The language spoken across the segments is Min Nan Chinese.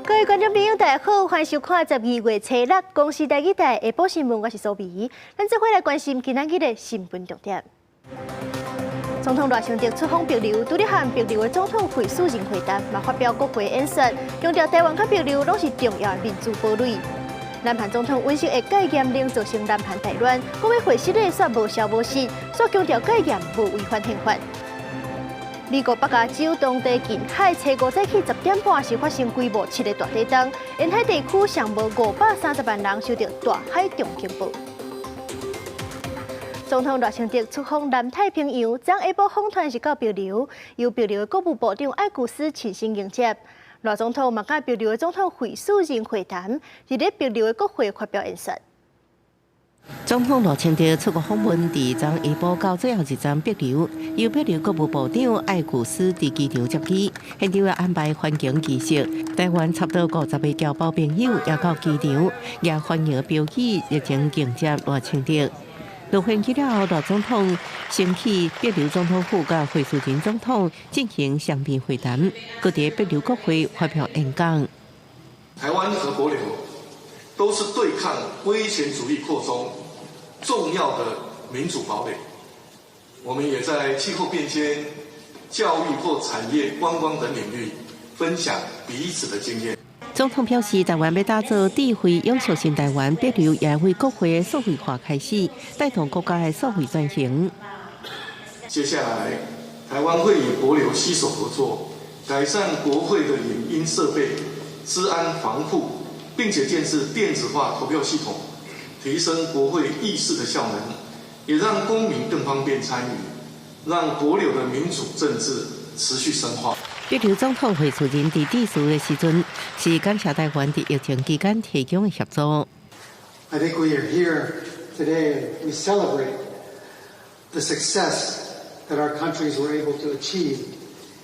各位觀眾朋友，大家好，歡迎收看12月初六公視台語台下晡新聞，我是蘇美。咱做伙來關心今仔日的新聞重點。總統賴清德出訪帛琉，除了和帛琉的總統惠恕仁會談，嘛發表國會演說，強調台灣佮帛琉攏是重要的民主堡壘。南韓總統尹錫悅戒嚴令造成南韓大亂，講欲會失禮煞無消無息，煞強調戒嚴無違反憲法。美國北加州當地近海初五早起10點半時發生規模7的大地動，沿海地區上無530萬人受到大海動警報。總統賴清德出訪南太平洋，昨下晡訪團是到帛琉，由帛琉的國務部長艾古斯親身迎接。賴總統嘛佮帛琉的總統惠恕仁會談，佇咧帛琉的國會發表演說。總統賴清德出國訪問，佇昨下晡到最後一站帛琉，由帛琉國務部長艾古斯佇機場接機，現場也安排歡迎儀式。台灣差不多50個僑胞朋友也到機場，也歡迎標語熱情迎接賴清德。落飛機了後，賴總統先去帛琉總統府佮惠恕仁總統進行雙邊會談，閣佇帛琉國會發表演講。台灣和帛琉都是對抗威權主義擴張重要的民主堡壘。我們也在氣候變遷、教育或產業、觀光等領域分享彼此的經驗。總統表示，台灣欲打造智慧永續新台灣，帛琉也為國會的數位化開始，帶動國家的數位轉型。接下來，台灣會與帛琉攜手合作，改善國會的影音設備、資安防護，並且建置電子化投票系統，提升國會議事的效能，也讓公民更方便參與，讓帛琉的民主政治持續深化。帛琉總統惠恕仁佇致辭的時陣，是感謝台灣佇疫情期間提供的協助。 I think we are here today and we celebrate the success that our countries were able to achieve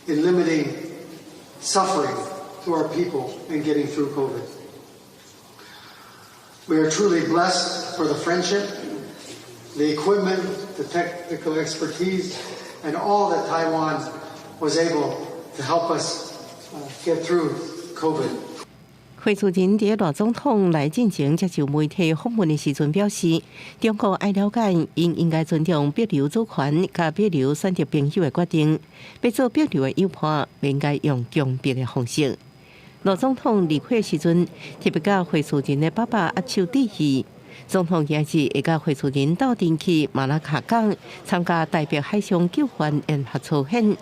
in limiting suffering to our people and getting through COVID. We are truly blessed for the friendship, the equipment, the technical expertise, and all that Taiwan was able to help us get through COVID. 惠恕仁佇賴總統來進前接受媒體訪問的時陣表示，中國愛了解，𪜶應該尊重帛琉主權佮帛琉選擇朋友的決定，欲做帛琉的友伴，袂應該用強迫的方式。賴總統離開的時陣，特別佮惠恕仁的爸爸握手致意。總統今日會佮惠恕仁鬥陣去馬拉卡港參加台帛海上救援聯合操演。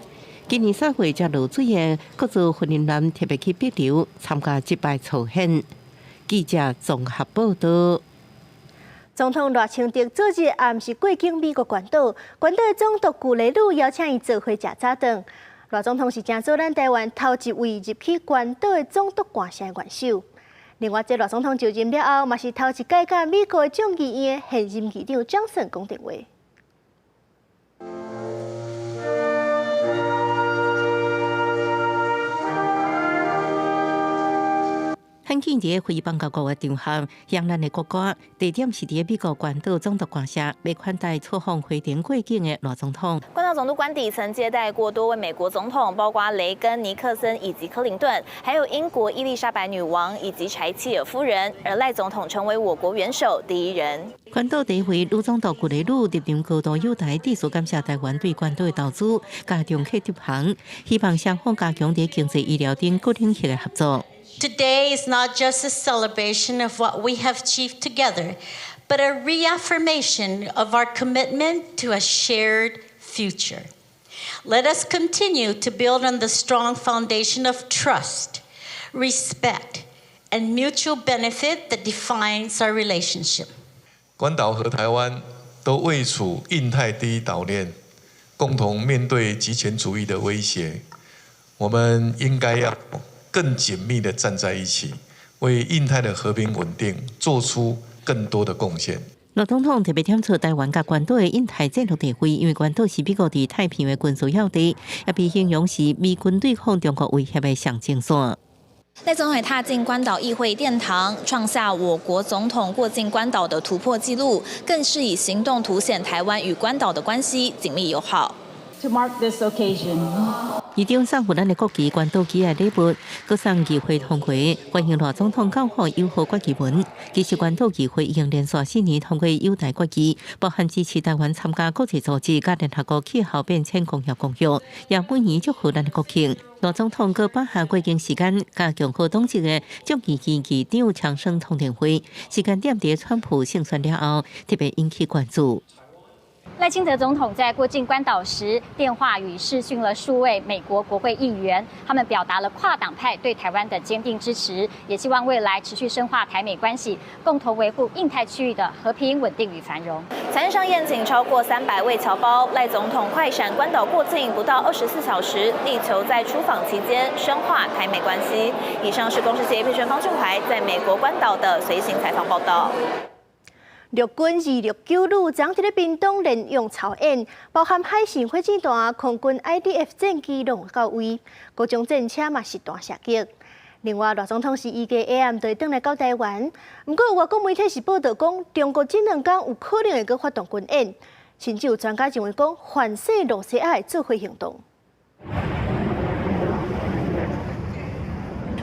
今年3月才落水的國造訓練艦特別去帛琉參加這擺操演。記者綜合報道。總統賴清德昨日暗時過境美國關島，關島的總督古雷魯邀請伊做伙食早頓。賴總統是成做咱台灣頭一位入去關島的總督官銜的元首。另外，這賴總統就任了後，嘛是頭一擺佮美國眾議院的現任議長江森講電話。罕見佇非邦交國的場合，揚咱的國歌，地點是佇美國關島總督官舍，欲款待出訪飛程過境的賴總統。關島總督官邸曾接待過多位美國總統，包括雷根、尼克森以及克林頓，還有英國伊麗莎白女王以及柴契爾夫人。而賴總統成為我國元首第一人。關島第一位女總督古雷魯入場高度友台，致辭感謝台灣對關島的投資，佮長期執行，希望雙方加強佇經濟、醫療等各領域的合作。 Today is not just a celebration of what we have achieved together, but a reaffirmation of our commitment to a shared future. Let us continue to build on the strong foundation of trust, respect, and mutual benefit that defines our relationship. 關島和台灣都位處印太第一島鏈，共同面對極權主義的威脅，我們應該要更緊密地站在一起，為印太的和平穩定做出更多的貢獻。賴總統特別點出台灣佮關島的印太戰略地位，因為關島是美國佇太平洋的軍事要地，也被形容是美軍對抗中國威脅的上前線。賴總統踏進關島議會殿堂，創下我國總統過境關島的突破紀錄，更是以行動凸顯台灣與關島的關係緊密友好。To mark this occasion. 議長送予咱的國旗、關島機的禮物，閣送議會通過歡迎賴總統到訪友好決議文。其實關島議會已經連續4年通過友台決議，包含支持台灣參加國際組織佮聯合國氣候變遷公約公約，也每年祝賀咱的國慶。賴總統閣把下過境時間，佮共和黨籍的眾議院議長強生通電話，時間點佇川普勝選了後，特別引起關注。賴清德總統在過境關島時，電話與視訊了數位美國國會議員，他們表達了跨黨派對台灣的堅定支持，也希望未來持續深化台美關係，共同維護印太區域的和平、穩定與繁榮。船上宴請超過300位僑胞，賴總統快閃關島過境不到24小時，力求在出訪期間深化台美關係。以上是公視記者葉方俊懷在美國關島的隨行採訪報道。陸軍269旅昨佇咧屏東聯勇操演，包含海神火箭彈、空軍 IDF 戰機攏到位，各種戰車嘛實彈射擊。另外，賴總統是預計下暗就會轉來到台灣，毋過有外國媒體是報道講，中國這兩工有可能會閣發動軍演，甚至有專家認為講，反制露西亞的做伙行動。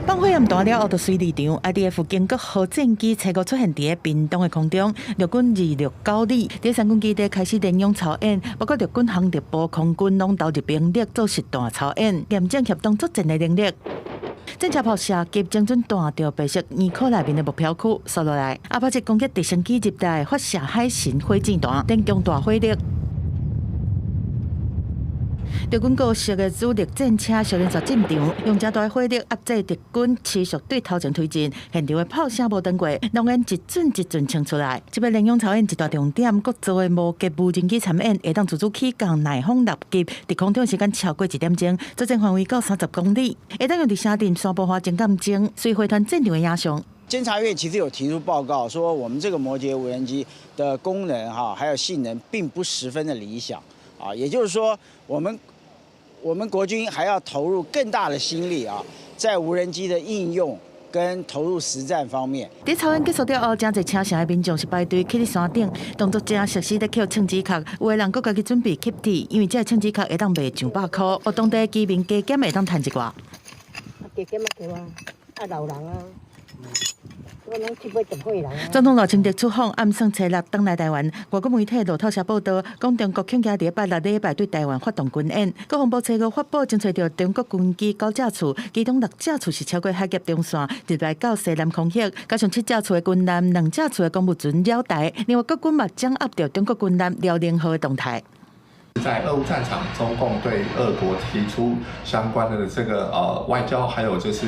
放火焰彈了後，就隨離場。IDF 經國號戰機初五出現佇屏東的空中，陸軍269旅佇三軍基地開始聯勇操演，包括陸軍航特部、空軍攏投入兵力做實彈操演，驗證協同作戰的能力。戰車炮射擊精準彈著白色圓殼內面的目標區，掃落來。阿帕奇攻擊直升機入來發射海神火箭彈，等強大火力。陸軍高速的主力戰車小連續進場，用誠大火力壓制敵軍，持續對頭前推進。現場的炮聲無斷過，濃煙一陣一陣衝出來。這擺聯勇操演一大重點，國造的摩羯無人機參演，會當自主起降、耐風立級，佇空中時間超過1點鐘，作戰範圍到30公里，會當用佇城鎮山坡花前戰爭，隨回傳戰場的影像。監察院其實有提出報告，說我們這個摩羯無人機的功能哈，還有性能並不十分的理想啊，也就是說，我們國軍還要投入更大的心力啊，在無人機的應用跟投入實戰方面。佇操演結束了後，誠濟車城的民眾是排隊去佇山頂，當作誠熟悉咧抾創紙殼，有的人閣家己準備吸鐵，因為這个創紙殼會當賣上百箍，予當地居民加減會當趁一寡。加減啊對啊，啊老人啊。總統賴清德出訪，暗算初六轉來台灣。外國媒體路透社報道，講中國恐驚佇拜六禮拜對台灣發動軍演。國防部初五發布，偵測著中國軍機九架次，其中六架次是超過海峽中線，入來到西南空域，加上七架次的軍艦、兩架次的公務船繞台。另外，國軍嘛掌握著中國軍艦遼寧號的動態。在俄烏戰場，中共對俄國提出相關的這個外交，還有就是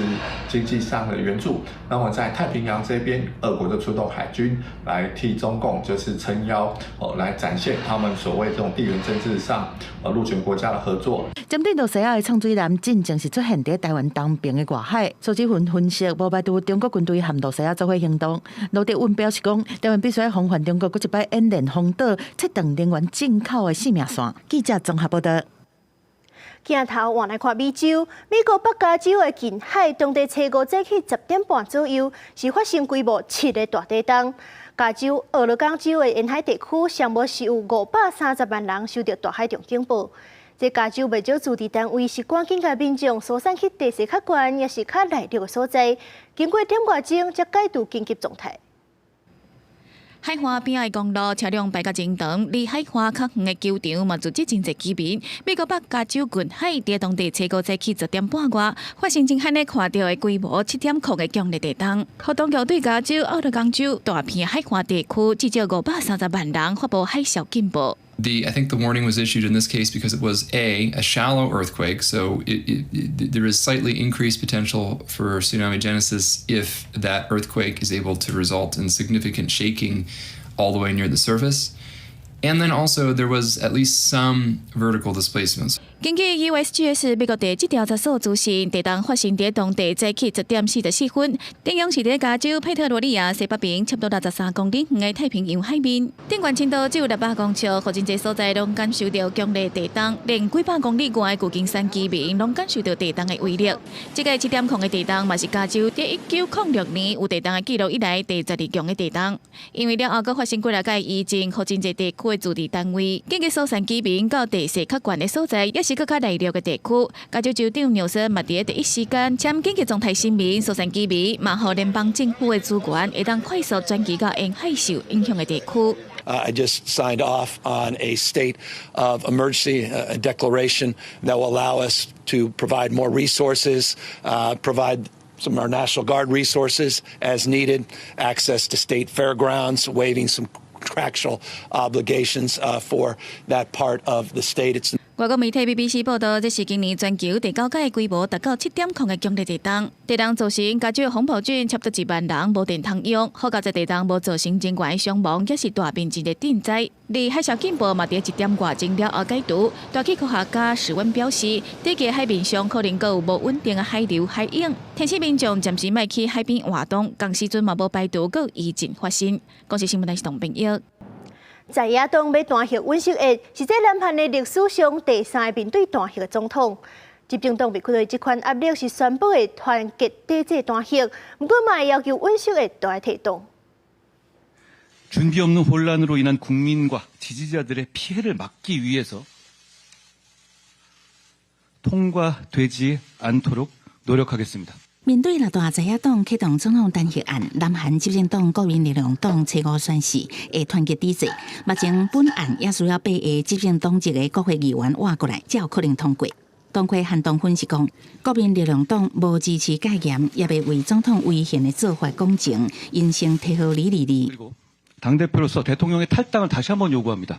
經濟上的援助。那麼在太平洋這邊，俄國就出動海軍來替中共就是撐腰，哦，來展現他們所謂這種地緣政治上陸權國家的合作。針對露西亞的創水艦進前是出現佇台灣東邊的外海，蘇志雲分析，無排除中國軍隊和露西亞做伙行動。盧哲雲表示講，台灣必須防範中國閣一擺演練封島、切斷能源進口的生命線。記者綜合報道。鏡頭換來看美洲，美國北加州的近海，當地初五早起10點半左右，是發生規模7的大地動。加州俄勒岡州的沿海地區，上無是有530萬人受著大海動警報。這加州袂少自治單位是趕緊共民眾疏散去地勢較懸，抑是較內陸的所在。經過點外鐘，才解除緊急狀態。海岸邊仔的公路車輛排甲真長，離海岸較遠的球場嘛聚集真濟居民。美國北加州近海佇當地初五早起10點半外，發生真罕咧看著的規模7.0的強烈地動，予當局對加州奧勒岡州大片海岸地區至少530萬人發布海嘯警報。 I think the warning was issued in this case because it was a shallow earthquake, so there is slightly increased potential for tsunami genesis if that earthquake is able to result in significant shaking all the way near the surface. And then also there was at least some vertical displacements. 根據 USGS 美國地質調查所資訊，地動發生佇當地早起10點44分，震央是佇加州佩特羅利亞西北邊，差不多63公里遠的太平洋海面。震源深度只有600公尺，予真濟所在攏感受著強烈地動，連幾百公里外的舊金山居民攏感受著地動的威力。這個7.0的地動嘛是加州佇1906年有地動的記錄以來第12強的地動。因為了後閣發生幾若擺餘震，予真濟地區的自治單位緊急疏散居民到地勢較懸的所在，抑是閣較內陸的地區。加州州長紐森嘛佇第一時間簽緊急狀態聲明，疏散居民，嘛予聯邦政府的資源會當快速轉移到沿海受影響的地區。 I just signed off on a state of emergency declaration that will allow us to provide more resources, provide some of our National Guard resources as needed, access to state fairgrounds, waiving some contractual obligations for that part of the state. It's 外國媒體 BBC 報道，這是今年全球第九擺規模達到7.0的強烈地動。地動造成加州風暴郡差不多1萬人無電通用，好佳哉地動無造成人員傷亡，抑是大面積的震災。而海嘯警報嘛，佇一點外鐘了後解除。大氣科學家史溫表示，佇個海面上可能閣有無穩定的海流、海湧，提醒民眾暫時莫去海邊活動，仝時陣嘛無排除閣有餘震發生。公視新聞台是董炳玉。在野黨欲彈劾尹錫悅，是這南韓的歷史上第三个面對彈劾的總統。執政黨面對這款壓力是宣布會團結抵制彈劾，毋過嘛會要求尹錫悅著愛退黨。 준비 없는 혼란으로 인한 국민과 지지자들의 피해를 막기 위해서 통과되지 않도록 노력하겠습니다. 面對六大在野黨啟動總統彈劾案，南韓執政黨國民力量黨初五宣示會團結抵制。目前本案也需要八個執政黨籍的國會議員倚過來，才有可能通過。黨魁韓東分析講，國民力量黨無支持戒嚴，也袂為總統違憲的做法講情，𪜶先提予李立立。 당대표로서 대통령의 탈당을 다시 한번 요구합니다.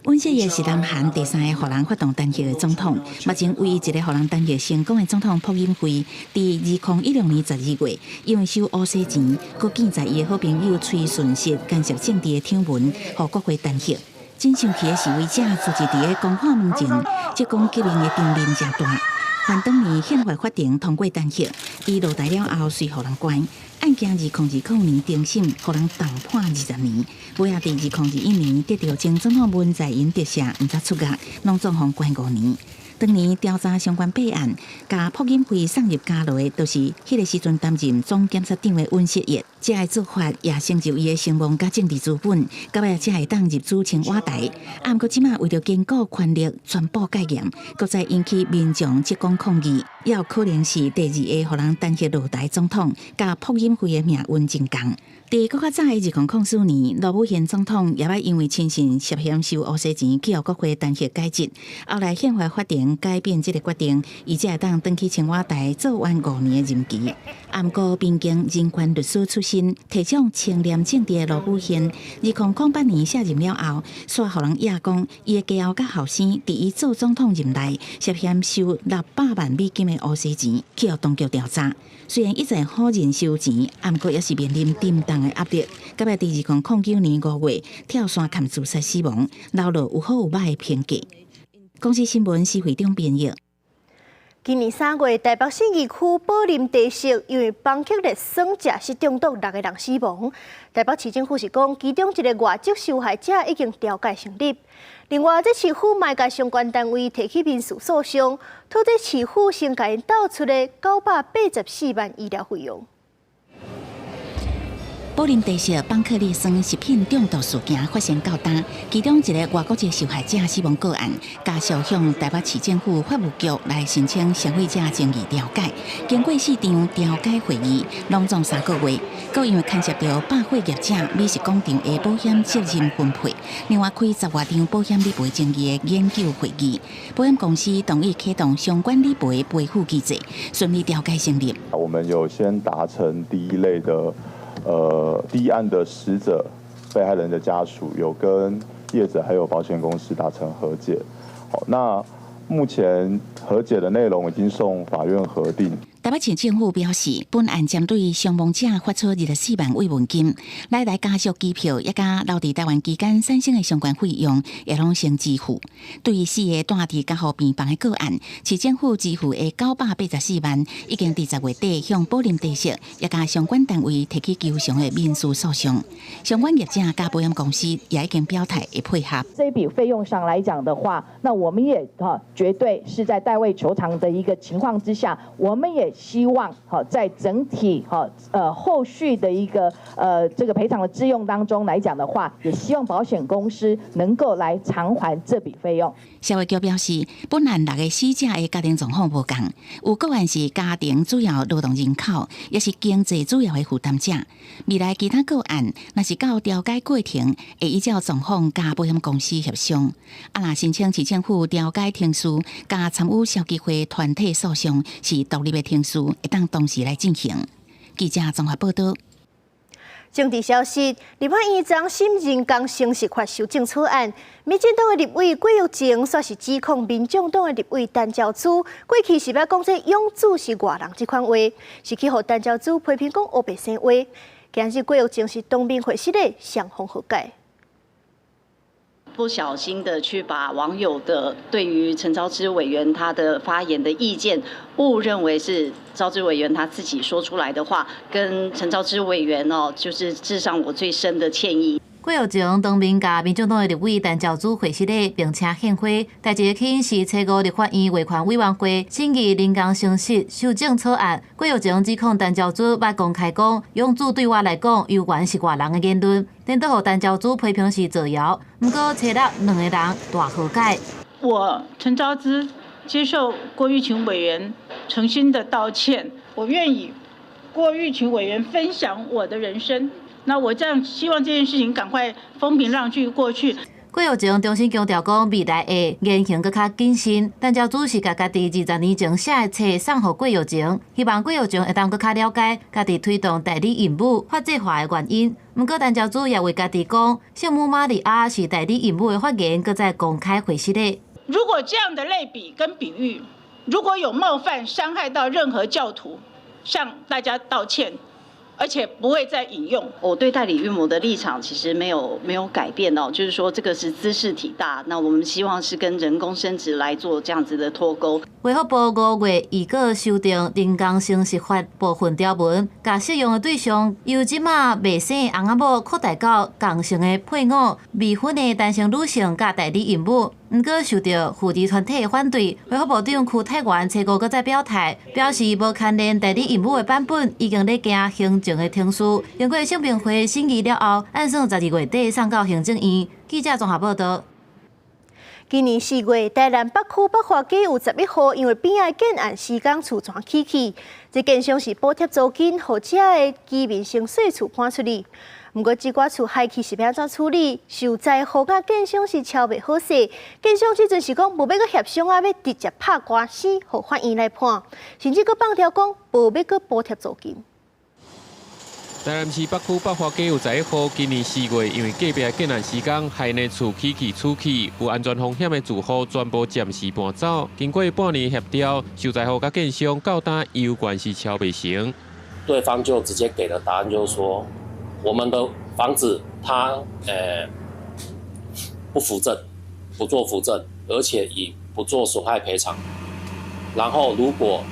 尹錫悅是南韓第三个予人發動彈劾的總統，目前唯一一个予人彈劾成功的總統朴槿惠，佇2016年12月，因為收烏西錢，閣記載伊的好朋友崔順實干涉政治的醜聞，予國會彈劾。真生氣的示威者聚集佇个光化門前，這講革命的場面誠大。還當年憲法法庭通過彈劾，伊落台了後隨予人關。案件2020年庭審，予人重判20年。尾仔佇2021年得著前總統文在寅特赦，毋才出獄，攏總予關5年。當年調查相關弊案，共朴槿惠送入監牢的，就是彼个時陣擔任總檢察長的尹錫悅。這个做法也成就伊的聲望佮政治資本，到尾才會當入主青瓦台。啊，毋過這馬為著堅固權力，宣布戒嚴，閣再引起民眾職工抗議，也有可能是第二个予人彈劾落台總統，佮朴槿惠的命運真仝。佇閣較早的2004年，盧武鉉總統也捌因為親信涉嫌收烏西錢，去予國會彈劾解職。後來憲法法庭改變這个決定，伊才會當轉去青瓦台做完5年的任期。啊，毋過邊境人權律師出身，提倡清廉政治的盧武鉉，2008年卸任了後，煞予人指講，伊的家後佮後生佇伊做總統任內涉嫌收600萬美金的烏西錢，去予當局調查。雖然一再否認收錢，啊，毋過也是面臨沉重的壓力。到尾佇2009年5月跳傘崁自殺死亡，留落有好有歹的評價。公視新聞施會長編譯。今年3月，台北信義區寶林茶室因為邦克力酸食食中毒，六個人死亡。台北市政府是講，其中一个外籍受害者已經調解成立。另外，這市府嘛共相關單位提起民事訴訟，討這市府先共𪜶鬥出的984萬醫療費用。寶林茶室邦克利酸食品中毒事件發生到今，其中一个外國籍受害者死亡個案，家屬向台北市政府法務局來申請消費者爭議調解，經過四場調解會議，攏總3個月，閣因為牽涉著百貨業者美食廣場的保險責任分配，另外開10外場保險理賠爭議的研究會議，保險公司同意啟動相關理賠賠付機制，順利調解成立。我們有先達成第一類的。第一案的死者被害人的家屬有跟業者還有保險公司達成和解。好，那目前和解的內容已經送法院核定。台北市政府表示，本案針對傷亡者發出24萬慰問金，來來家屬機票，以及留佇台灣期間產生的相關費用，會攏先支付。對於四个蹛佇加護病房的個案，市政府支付的984萬，已經佇10月底向寶林地籍以及相關單位提起求償的民事訴訟。相關業者佮保險公司也已經表態會配合。這筆費用上來講的話，那我們也哈絕對是在代位求償的一個情況之下，我們也希望哈在整體哈後續的一個這個賠償的支用當中來講的話，也希望保險公司能夠來償還這筆費用。社會局表示，本案六个死者的家庭狀況無仝，有個案是家庭主要勞動人口，也是經濟主要的負擔者。未來其他個案，若是到調解過程，會依照狀況佮保險公司協商。啊，若申請市政府調解程序，佮參與消基會團體訴訟是獨立的程序，會當同時來進行。記者綜合報道。政治消息，立法院長審人工生殖法修正草案，民進黨的立委郭玉晴煞是指控民眾黨的立委陳昭姿，過去是捌講這養子是外人這款話，是去予陳昭姿批評講烏白生話。今日郭玉晴是當面會失禮，雙方和解。不小心的去把網友的對於陳昭姿委員他的發言的意見誤認為是昭姿委員他自己說出來的話，跟陳昭姿委員哦，就是致上我最深的歉意。郭玉晴當面共民進黨的立委陳昭姿會失禮，並且獻花。代誌起因是初五立法院衛權委員會審議人工生殖修正草案，郭玉晴指控陳昭姿捌公開講，養子對我來講猶原是外人的言論，顛倒予陳昭姿批評是造謠。毋過初六兩個人大和解。我陳昭姿接受郭玉琴委員誠心的道歉，我願意郭玉琴委員分享我的人生。那我這樣希望這件事情趕快風平浪靜過去。郭玉晴重新強調講，未來會言行閣較謹慎。陳昭姿是共家己20年前寫的冊送予郭玉晴，希望郭玉晴會當閣較了解家己推動代理孕母法制化的原因。毋過陳昭姿也為家己講，聖母瑪利亞是代理孕母的發言，閣再公開回失禮。如果這樣的類比跟比喻，如果有冒犯傷害到任何教徒，向大家道歉。而且不會再引用。我對代理孕母的立場其實沒有改變哦，就是說這個是茲事體大，那我們希望是跟人工生殖來做這樣子的脫鈎。衛福部5月預告修訂人工生殖法部分條文，共適用的對象由這馬未生的翁仔某擴大到仝性的配偶、未婚的單身女性佮代理孕母。毋過受到婦兒團體的反對，衛福部長邱泰源初五閣再表態，表示無牽連代理孕母的版本已經咧行行政的程序，經過性平會審議了後，按算12月底送到行政院。記者綜合報道。今年4月，台南北區北華街有11戶因為邊仔建案施工厝全起去，這建商是補貼租金，予遮的居民先細厝搬出去。毋過，這寡厝害去是欲按怎處理？受災戶佮建商是超袂好勢。建商這陣是講無欲閣協商啊，欲直接拍官司，予法院來判，甚至閣放調講無欲閣補貼租金。台南市北區北華街有11戶，今年4月因為隔壁建案施工，害𪜶厝起去厝去，有安全風險的住戶全部暫時搬走。經過半年協調，受災戶佮建商到今猶原是敲袂成。對方就直接給了答案，就是說我們的房子他不扶正，不做扶正，而且也不做損害賠償。然後如果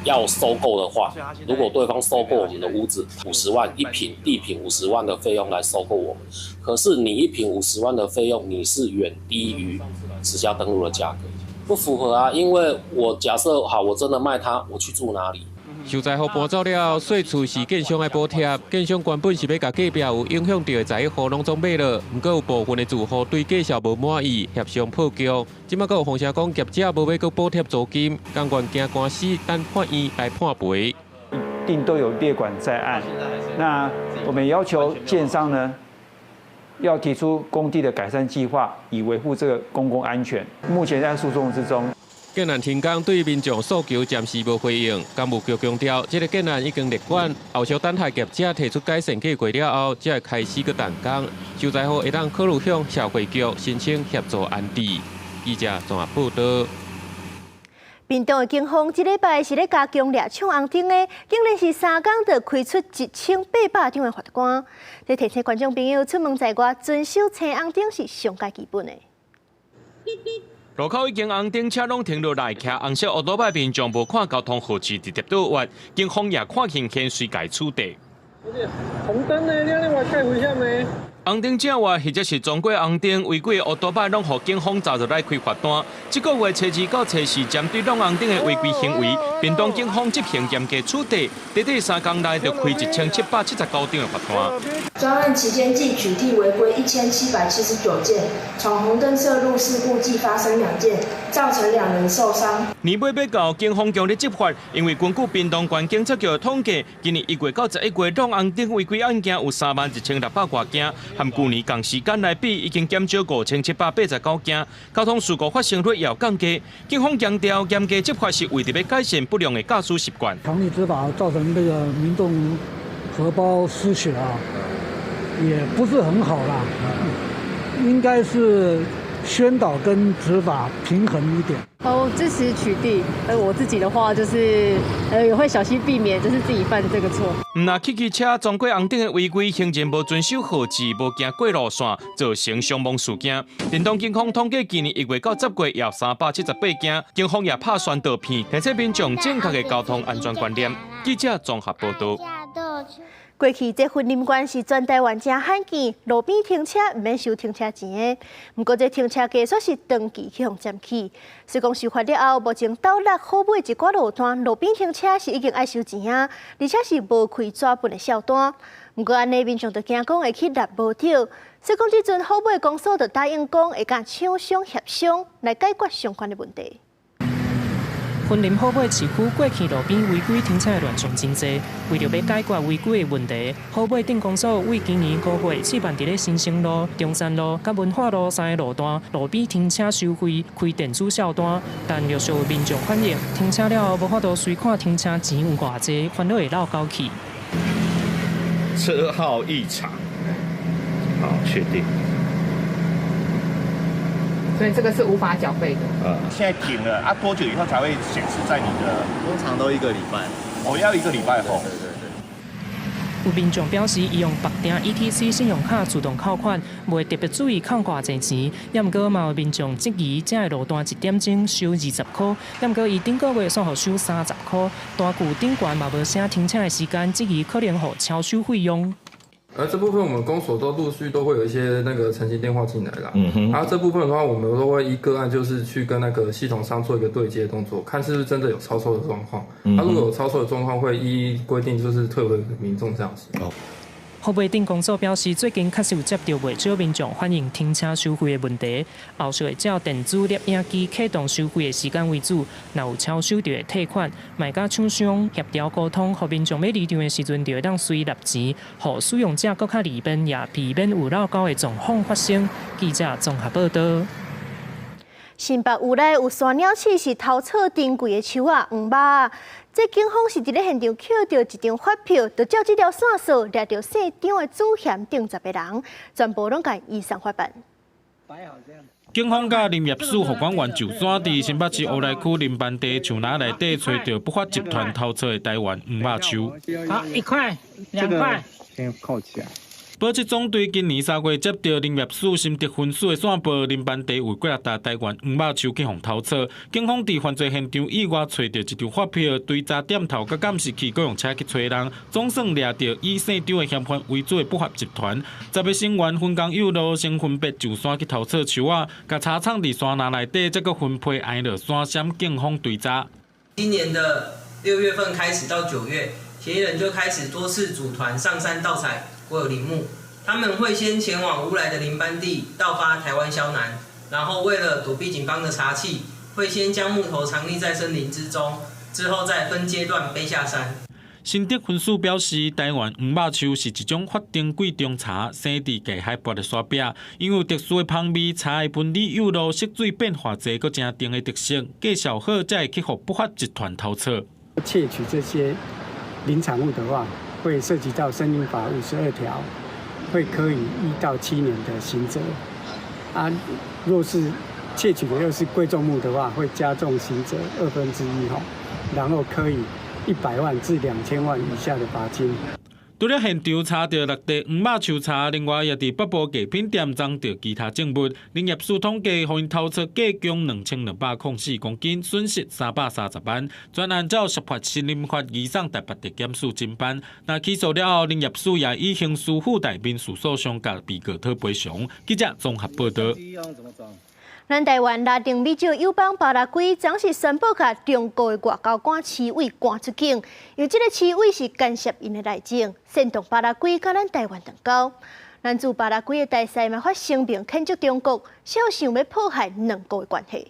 要收購的話，如果對方收購我們的屋子五十萬一坪地坪五十萬的費用來收購我們，可是你一坪五十萬的費用，你是遠低於實價登錄的價格，不符合啊！因為我假設好，我真的賣他，我去住哪裡？受災戶搬走了後，細厝是建商愛補貼，建商原本是欲共隔壁有影響著的11戶攏總買落，毋過有部分的住戶對價數無滿意，協商破局。這馬閣有風聲講業者無欲閣補貼租金，甘願驚官司，等法院來判賠。一定都有列管在案，那我們要求建商呢，要提出工地的改善計劃，以維護這個公共安全。目前在訴訟之中。建案停工對民眾訴求暫時無回應，工務局強調，這个建案已經列管，後續等待業者提出改善計劃了後，才會開始閣動工。受災戶會當考慮向社會局申請協助安置。記者綜合報道。屏東的警方這禮拜是咧加強掠搶紅燈的，竟然是三工就開出1800張的罰單。這提醒觀眾朋友出門在外，遵守青紅燈是上蓋基本的。路口已經紅燈，車攏停落來，騎紅色歐多擺民眾無看交通號誌，直接倒彎，警方也看情形隨共處罰。紅燈呢？你按呢外蓋危險呢？紅燈正活，或者是撞過紅燈，違規的歐多擺攏予警方查入來開罰單。這個月初二到初四，針對挵紅燈的違規行為，屏東警方執行嚴格處罰，短短3工內就開1779張的罰單。專案期間計取締違規1779件，闖紅燈涉路事故計發生2件，造成2人受傷。年尾欲到，警方強力執法，因為根據屏東縣警察局的統計，今年1月到11月挵紅燈違規案件有31600外件，和舊年仝時間來比，已經減少5789件，交通事故發生率也有降低。警方強調，嚴格執法是為著欲改善不良的駕駛習慣。強力執法造成這個民眾荷包失血啊，也不是很好啦。應該是宣導跟執法平衡一點。哦，支持取締。我自己的話就是，也會小心避免，就是自己犯這個錯。毋若汽機車撞過紅燈的違規，行人無遵守號誌，無行過路線，造成傷亡事件。屏東警方統計，今年1月到10月有378件，警方也拍宣導片，提醒民眾正確的交通安全觀念。記者綜合報導。過去這雲林縣是全台灣誠罕見，路邊停車毋免收停車錢的。毋過這停車價煞是長期去予佔起。雖講修法了後，目前斗六好尾一寡路段路邊停車是已經愛收錢啊，而且是無開紙本的數單。毋過按呢民眾就驚講會去納無著，所以講這陣好尾公所就答應講會佮廠商協商來解決相關的問題。雲林虎尾市區過去路邊違規停車的亂象真濟，為著欲解決違規的問題，虎尾鎮公所為今年5月試辦佇咧新生路、中山路佮文化路三个路段路邊停車收費開電子數單，但陸續有民眾反映，停車了後無法度隨看停車錢有偌濟，煩惱會落交去。車號異常，好，確定。所以這個是無法繳費的。現在停了啊，多久以後才會顯示在你的？通常都一個禮拜。哦，要一個禮拜後。對對對。有民眾表示，伊用綁定 ETC 信用卡自動扣款，袂特別注意扣偌濟錢。也毋過嘛有民眾質疑，這个路段一點鐘收20塊，也毋過伊頂個月煞予收30塊，單據頂懸嘛無寫停車的時間，質疑可能予超收費用。而這部分我們公所都陸續都會有一些那個澄清電話進來啦。然後這部分的話，我們都會依個案，就是去跟那個系統商做一個對接動作，看是不是真的有超收的狀況。那如果有超收的狀況，會依規定就是退回給民眾這樣子。虎尾鎮公所表示，最近確實有接著袂少民眾反映停車收費的問題，後續會照電子攝影機啟動收費的時間為主，若有超收就會退款，嘛佮廠商協調溝通，予民眾欲離場的時陣就會當隨納錢，予使用者閣較利便，也避免有落交的狀況發生。記者綜合報導。新北烏來有山鳥鼠是偷採珍貴的樹仔黃肉，這警方是佇咧現場抾著一張發票，就照這條線索掠著姓張的主嫌等10個人，全部攏共移送法辦。警方佮林業署護管員上山，佇新北市烏來區林班地樹林內底揣著不法集團偷採的台灣黃肉樹。好，一塊、兩塊，先扣起來。保七總隊今年3月接著林業署新竹分署的線報，林班地有幾若沓台灣黃肉樹去予偷採。警方佇犯罪現場意外揣著一張發票，追查店頭佮監視器，閣用車去揣人，總算掠著以姓張的嫌犯為主的不法集團。10个成員分工有路，先分別上山去偷採樹仔，共查藏佇山林內底，再閣分批挨落山閃警方追查。今年的6月份開始到9月，嫌疑人就開始多次組團上山盜採國有林木，他們會先前往烏來的林班地盜伐台灣肖楠，然後為了躲避警方的查緝，會先將木頭藏匿在森林之中，之後再分階段背下山。新竹分署表示，台灣黃肉樹是一種法定貴重茶，生佇低海拔的山壁，因為有特殊的芳味，茶的紋理幼露、色水變化濟，閣誠甜的特色，價數好才會去予不法集團偷採。竊取這些林產物的話，會涉及到森林法52條，會科以1到7年的刑責。啊，若是窃取的又是貴重木的話，會加重刑責1/2哈，然後科以100萬至2000萬以下的罰金。除了現場查著六塊黃肉樹柴，另外也佇北部藝品店贓著其他證物。林業署統計，予𪜶偷竊計共2204公斤，損失330萬。全案照釋法森林法移送台北地檢署偵辦。若起訴了後，林業署也以刑事附帶民事訴訟，共被告討賠償。記者綜合報導。咱台灣拉丁美洲友邦巴拉圭，昨是宣布共中國的外交官徐偉趕出境，因為這个徐偉是干涉𪜶的內政，煽動巴拉圭佮咱台灣斷交。咱駐巴拉圭的大使嘛發聲明譴責中國，肖想欲破壞兩國的關係。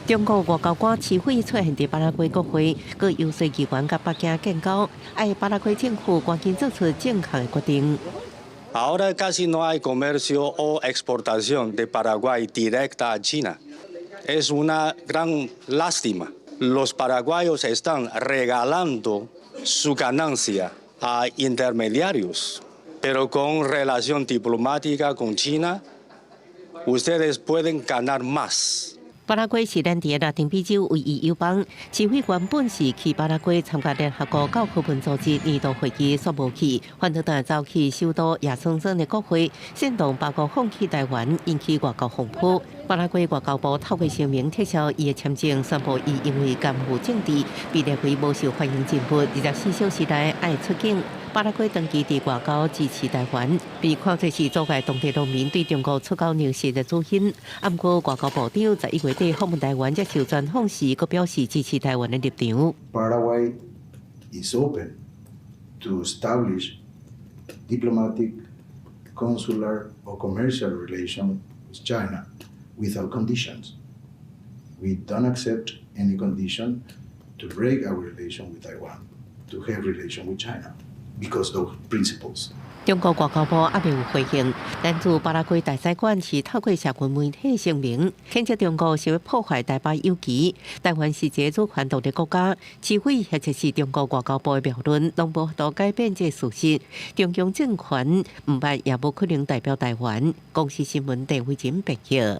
中國外交官徐偉出現佇巴拉圭國會，閣遊說議員佮北京建交，愛巴拉圭政府趕緊做出正確的決定。 Ahora casi no hay comercio o exportación de Paraguay directa a China. Es una gran lástima. Los paraguayos están regalando su ganancia a intermediarios, pero con relación diplomática con China, ustedes pueden ganar más. 巴拉圭是咱佇拉丁美洲唯一友邦。徐偉原本是去巴拉圭參加聯合國教科文組織年度會議，煞無去，反倒轉走去首都亞松森的國會，煽動巴國放棄臺灣，引起外交風波。巴拉圭外交部透過聲明撤銷伊的簽證，宣布伊因為干預政治，被列為無受歡迎人物，24小時內愛出境。巴拉圭長期佇外交支持臺灣，被看作是阻礙當地農民對中國出口糧食的主因。毋過外交部長11月底訪問臺灣接受專訪時，閣表示支持臺灣的立場。 Paraguay is open to establish diplomatic, consular or commercial relation with China without conditions. We don't accept any condition to break our relation with Taiwan, to have relation with China, because of principles. 中國外交部猶未有回應，咱駐巴拉圭大使館是透過社群媒體聲明，譴責中國是欲破壞台巴友誼。台灣是一个主權獨立國家，除非或者是中國外交部的謬論，攏無法度改變這个事實。中共政權毋捌也無可能代表臺灣。公視新聞鄭慧珍編譯。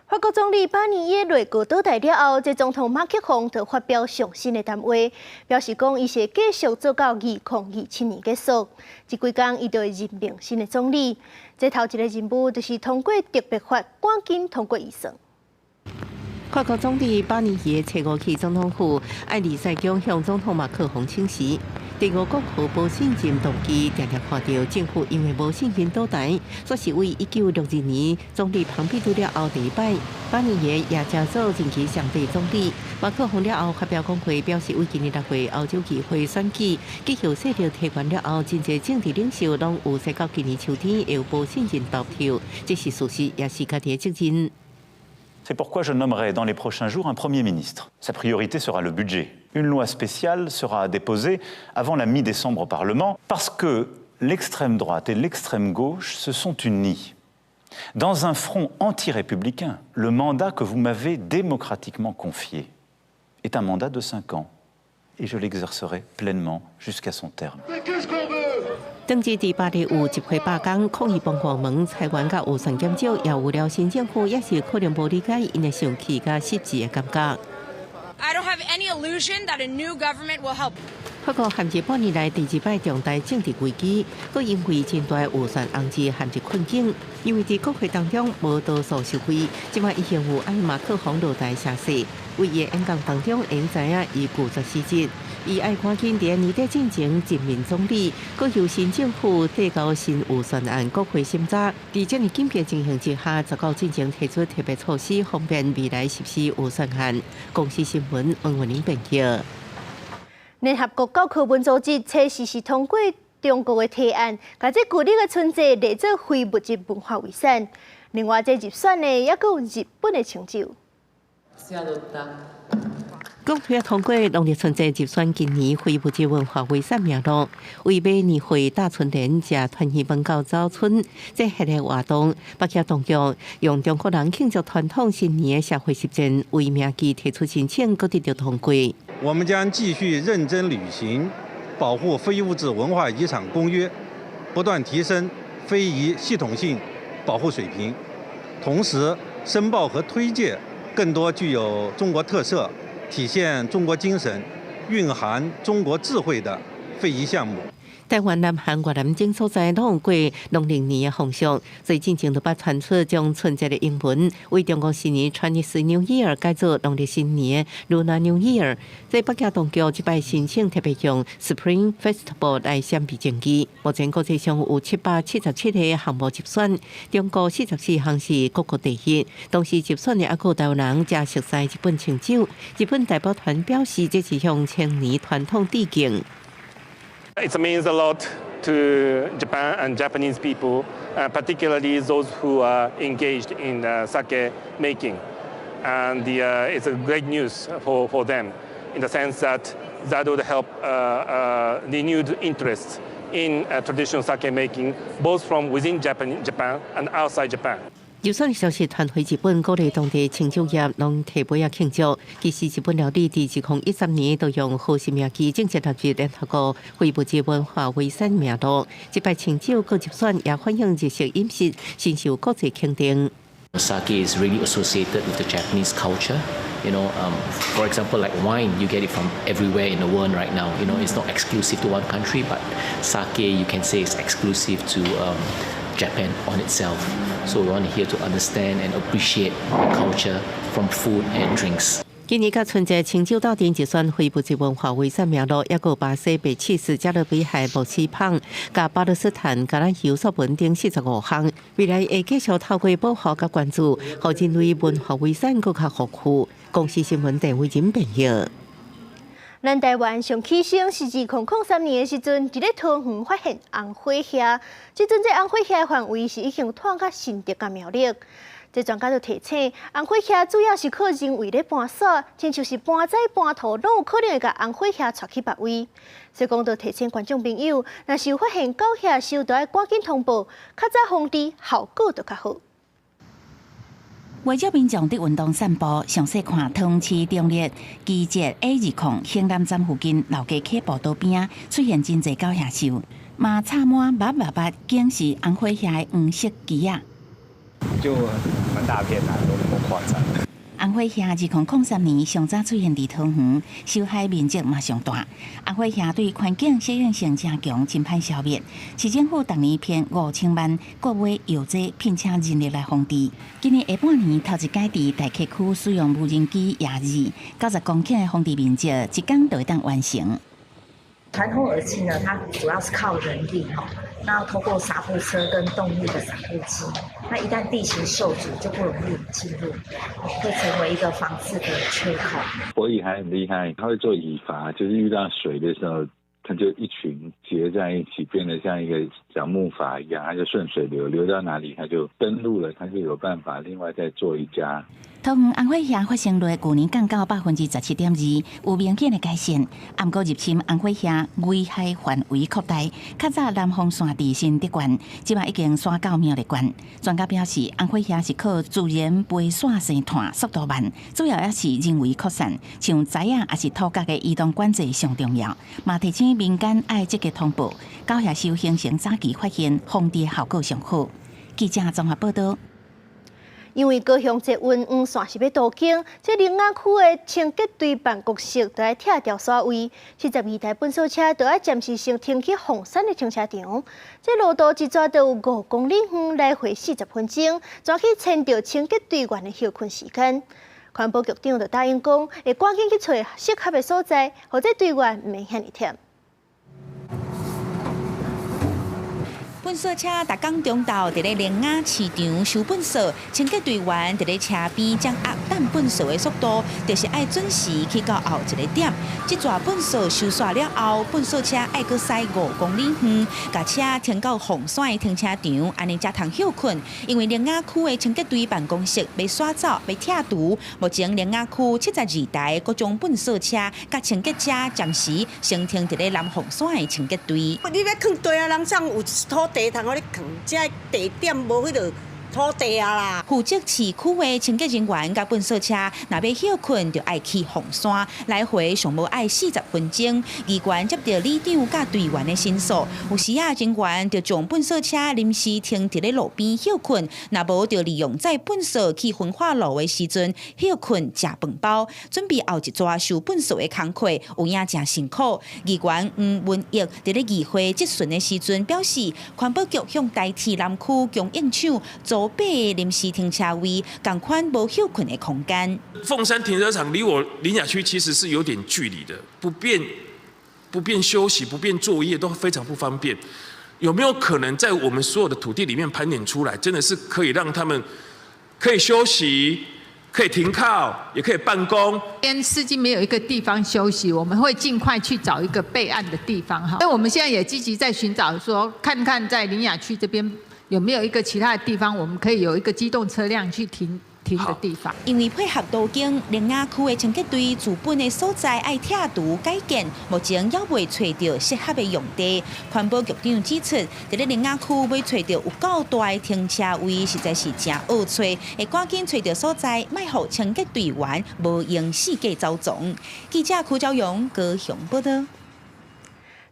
法國總理巴尼耶內閣倒台了後，這總統馬克宏就發表上新的談話，表示講伊是繼續做到2027年結束。這幾工伊就會任命新的總理。這頭一个任務就是通過特別法，趕緊通過預算。法國總理巴尼耶初五去總統府愛麗舍宮向總統馬克宏請辭。第五國和無信任動議，定定看著政府因為無信任倒台，煞是為1962年總理龐畢度了後第一擺，巴尼耶也成做任期上短總理。馬克宏了後發表講話，表示為今年6月歐洲議會選舉，極右勢力提權了後，真濟政治領袖攏預設到今年秋天會有無信任投票，這是事實，也是家己的責任。 C'est pourquoi je nommerai dans les prochains jours un Premier ministre. Sa priorité sera le budget. Une loi spéciale sera déposée avant la mi-décembre au Parlement parce que l'extrême droite et l'extrême gauche se sont unies dans un front anti-républicain. Le mandat que vous m'avez démocratiquement confié est un mandat de 5 ans et je l'exercerai pleinement jusqu'à son terme. 當日佇巴黎有集會罷工，抗議幫國門裁員佮預算減少，也有了新政府也是可能無理解𪜶的生氣佮失志的感覺。 I don't have any illusion that a new government will help. 法國陷入半年來第二擺重大政治危機，閣因為真大預算紅字陷入困境。因為佇國會當中無多數席位，這擺已經有愛馬克宏落台聲勢。為伊的演講當中，會知影伊拒絕辭職，伊愛趕緊佇年底進前任命總理，閣由新政府提交新預算案國會審查。佇這爾緊急情形之下，十九進前提出特別措施，方便未來實施預算案。公視新聞黃文玲編譯。聯合國教科文組織初四是通過中國的提案，共這舊曆的春節列做非物質文化遺產。另外，這入選的猶閣有日本的清酒。國會通過農曆春節入選今年非物質文化遺產名錄，為馬年會打春聯、食團圓飯到走春這系列活動，北京當局用中國人慶祝傳統新年的社會實踐為名義提出申請，閣得著通過。我們將繼續認真履行保護非物質文化遺產公約，不斷提升非遺系統性保護水平，同時申報和推介更多具有中國特色、體現中國精神、蘊含中國智慧的非遺項目。台灣、南韓、越南等所在攏有過農曆年的風俗，所以進前就捌傳出將春節的英文為中國新年 Chinese New Year 改做農曆新年 Lunar New Year。在北京當局這擺申請特別用 Spring Festival 來閃避爭議。目前國際上有777個項目入選，中國44項是各國第一。同時入選的猶閣有台灣人誠熟似日本清酒。日本代表團表示，這是向千年傳統致敬。 It means a lot to Japan and Japanese people, particularly those who are engaged in sake making. And it's a great news for them in the sense that that would help renewed interest in traditional sake making, both from within Japan and outside Japan. 入選消息傳回日本，鼓勵當地清酒業攏提杯仔慶祝。其實日本料理佇2013年都用和食名機正式納入聯合國非物質文化遺產名錄。這擺清酒閣入選，也反映日式飲食深受國際肯定。 Sake is really associated with the Japanese culture. For example, like wine, you get it from everywhere in the world right now. It's not exclusive to one country, but sake, you can say, is exclusive to Japan on itself. So we want here to understand and appreciate the culture from food and drinks. 今年佮春節清酒鬥陣入選非物質文化遺產名錄，抑閣有巴西白起司、加勒比海木斯胖、佮巴勒斯坦橄欖油素文等45項。未來會繼續透過保護佮關注，予人類文化遺產閣較豐富。公視新聞鄭偉仁編譯。咱台灣上起先是2003年的時陣，佇咧桃園發現紅火蟻。這陣這紅火蟻的範圍是已經拓到新竹佮苗栗。這專家就提醒，紅火蟻主要是靠人為咧搬徙，親像是搬仔搬土，攏有可能會共紅火蟻帶去別位。所以講，就提醒觀眾朋友，若是有發現狗蟻獸，就愛趕緊通報，較早防治效果就較好。袂少民眾佇運動散步，詳細看桃園市中壢機捷 A20興南站附近老街溪步道邊出現真濟狗蟻獸，嘛插滿密密密，顯示紅火蟻的黃色枝仔。就蠻大片的，都那麼誇張。紅火蟻2003年上早出現佇桃園，受害面積嘛上大。紅火蟻對環境適應性誠強，真歹消滅。市政府逐年編5000萬，購買藥劑，聘請人力來防治。今年下半年頭一擺佇大溪區使用無人機夜視，90公頃的防治面積，一工就會當完成。傳統饵劑呢，它主要是靠人力哈，那透過撒布車跟動力的撒布機，那一旦地形受阻，就不容易進入，會成為一個防治的缺口。火蟻還很厲害，它會做蟻筏，就是遇到水的時候，它就一群結在一起，變得像一個小木筏一樣，它就順水流，流到哪裡它就登陸了，它就有辦法另外再做一家。桃園紅火蟻發生率舊年降到17.2%，有明顯的改善。毋過入侵紅火蟻危害範圍擴大，較早南鳳山佇新竹縣，這擺已經徙到苗栗縣。專家表示，紅火蟻是靠自然飛徙生炭，速度慢，主要也是人為擴散，像材仔抑是土角的移動管制上重要。嘛提醒民間愛積極通報，狗蟻獸形成早期發現，防治效果上好。記者綜合報道。因為高雄捷運黃線是欲都更，這苓仔區的清潔隊辦公室就愛拆掉徙位，72台糞掃車就愛暫時先停去鳳山的停車場。這路途一逝就有5公里遠，來回40分鐘，全去遷就清潔隊員的歇睏時間。環保局長就答應講，會趕緊去揣適合的所在，予這隊員毋免遐爾忝。糞掃車逐工中晝佇咧苓雅市場收糞掃，清潔隊員佇咧車邊掌握擲糞掃的速度，就是愛準時去到後一个點。這逝糞掃收煞了後，糞掃車愛閣駛5公里遠，共車停到鳳山的停車場，按呢才通歇睏。因為苓雅區的清潔隊辦公室欲徙走，欲拆除，目前苓雅區72台各種糞掃車佮清潔車暫時先停佇咧南鳳山的清潔隊。你欲囥地啊，人上有土地通予你囥，這地點無彼個土地啊啦。負責市區的清潔人員佮糞掃車，若欲歇睏就愛去鳳山，來回上無愛40分鐘。議員接著里長佮隊員的申訴，有時啊人員就將糞掃車臨時停佇咧路邊歇睏，若無就利用載糞掃去焚化爐的時陣歇睏食飯包，準備後一逝收糞掃的工課，有影誠辛苦。議員黃文益佇咧議會質詢的時陣表示，環保局向台鐵南區供應廠租8個臨時停車位，仝款無歇睏的空間。鳳山停車場離我苓雅區其實是有點距離的，不便休息、不便作業都非常不方便。有沒有可能在我們所有的土地裡面盤點出來，真的是可以讓他們可以休息、可以停靠，也可以辦公？邊司機沒有一個地方休息，我們會盡快去找一個備案的地方哈。所以我們現在也積極在尋找，說看看在苓雅區這邊有沒有一個其他的地方，我們可以有一個機動車輛去停停的地方。因為配合都更，苓雅區的清潔隊自本的所在愛拆除改建，目前猶未揣著適合的用地。環保局長指出，佇咧苓雅區欲揣著有夠大的停車位，實在是誠僫揣，會趕緊揣著所在，莫予清潔隊員無閒四界走傱。記者柯昭勇高雄報導。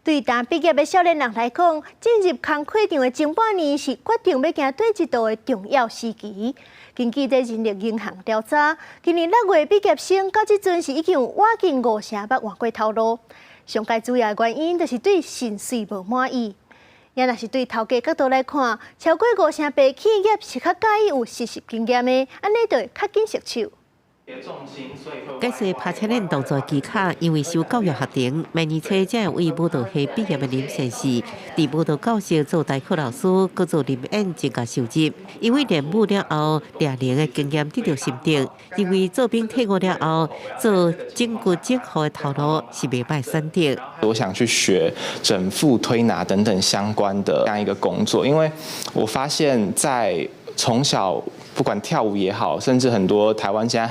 對大畢業的少年人來講，進入工課場的前半年是決定欲行佗一道的重要時期。根據這人力銀行調查，今年6月畢業生到這陣是已經有倚近5成捌換過頭路。上蓋主要的原因就是對薪水無滿意。也若是對頭家角度來看，超過58%企業是較佮意有實習經驗的，按呢就會較緊熟手。解說拍車輪動作技巧，因為修教育學程，明年初才會為舞蹈系畢業的林先生，佇舞蹈教室做代課老師，閣做臨演增加收入。因為練舞了後，練練的經驗得著心得，認為做兵退伍了後，做整骨整合的頭路是袂䆀選擇。我想去學整復推拿等等相關的這樣一個工作，因為我發現在從小不管跳舞也好，甚至很多台灣現在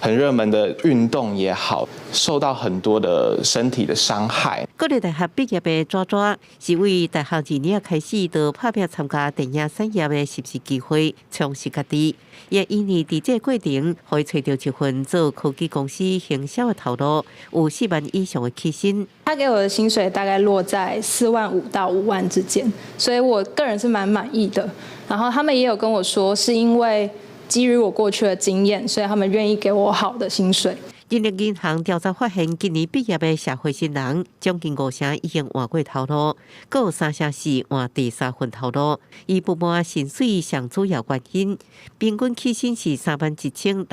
很熱門的運動也好，受到很多的身體的傷害。國立大學畢業的抓抓，是為大學二年開始就拍拚參加電影產業的實習機會，充實家己。也因為佇這個過程，予伊揣著一份做科技公司行銷的頭路，有4萬以上的起薪。他給我的薪水大概落在4.5萬到5萬之間，所以我個人是蠻滿意的。然後他們也有跟我說，是因為基於我過去的經驗，所以他們願意給我好的薪水。人力銀行調查發現，今年畢業的社會新人將近5成已經換過頭路，閣有3成4換第三份頭路。以不滿薪水上主要原因，平均起薪是31,650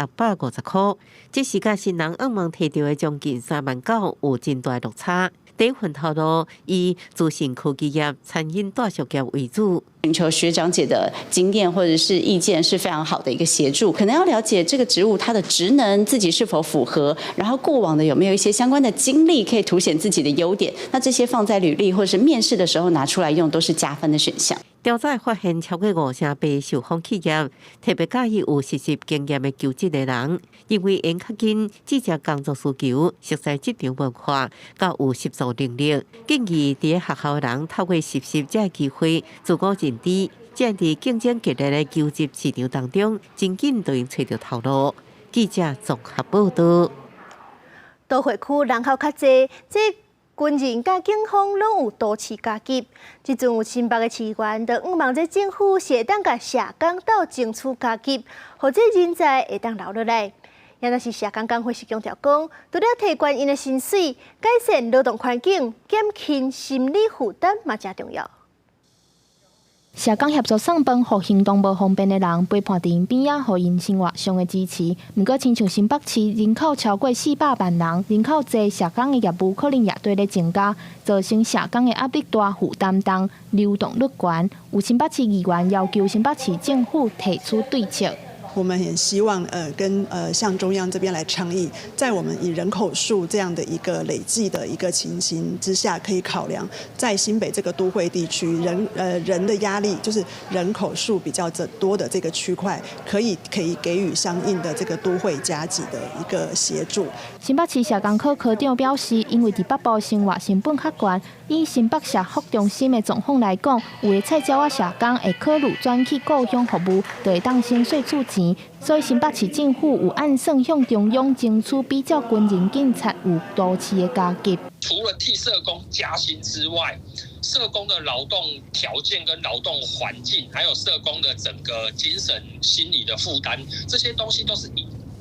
塊，這是佮新人向望提著的將近3萬9有真大落差。第一份頭路以資訊科技業、餐飲大食業為主。尋求學長姐的經驗或者是意見是非常好的一個協助。可能要了解這個職務它的職能，自己是否符合，然後過往的有沒有一些相關的經歷可以凸顯自己的優點。那這些放在履歷或者是面試的時候拿出來用，都是加分的選項。調查發現，超過58%受訪企業特別佮意有實習經驗的求職的人，因為𪜶較緊注重工作需求、熟悉職場文化，佮有實作能力。建議佇學校的人透過實習這個機會，自我認知，這樣佇競爭激烈的求職市場當中，真緊就會揣著頭路。記者綜合報導。都會區人口較濟，這軍人佮警方攏有都市加給。這陣有新北的市議員就向望這政府是會當共社工鬥爭取加給，予這人才會當留落來。也若是社工工會是強調講，除了提懸𪜶的薪水，改善勞動環境、減輕心理負擔嘛誠重要。社工協助送飯，予行動無方便的人陪伴佇𪜶邊仔，予𪜶生活上的支持。毋過，親像新北市人口超過400萬人，人口濟，社工的業務可能也綴咧增加，造成社工的壓力大、負擔重、流動率懸。有新北市議員要求新北市政府提出對策。我們也希望跟向中央這邊來倡議，在我們以人口數這樣的一個累計的一個情形之下，可以考量在新北這個都會地區人的壓力，就是人口數比較多的這個區塊，可以給予相應的這個都會加給的一個協助。新北市社工科科長表示，因為佇北部生活成本較懸，以新北社福中心的狀況來講，有的菜鳥仔社工會考慮轉去故鄉服務，就會當省稅厝錢。所以新北市政府有按算向中央爭取比照軍人警察有都市的加給。除了替社工加薪之外，社工的勞動條件跟勞動環境，還有社工的整個精神心理的負擔，這些東西都是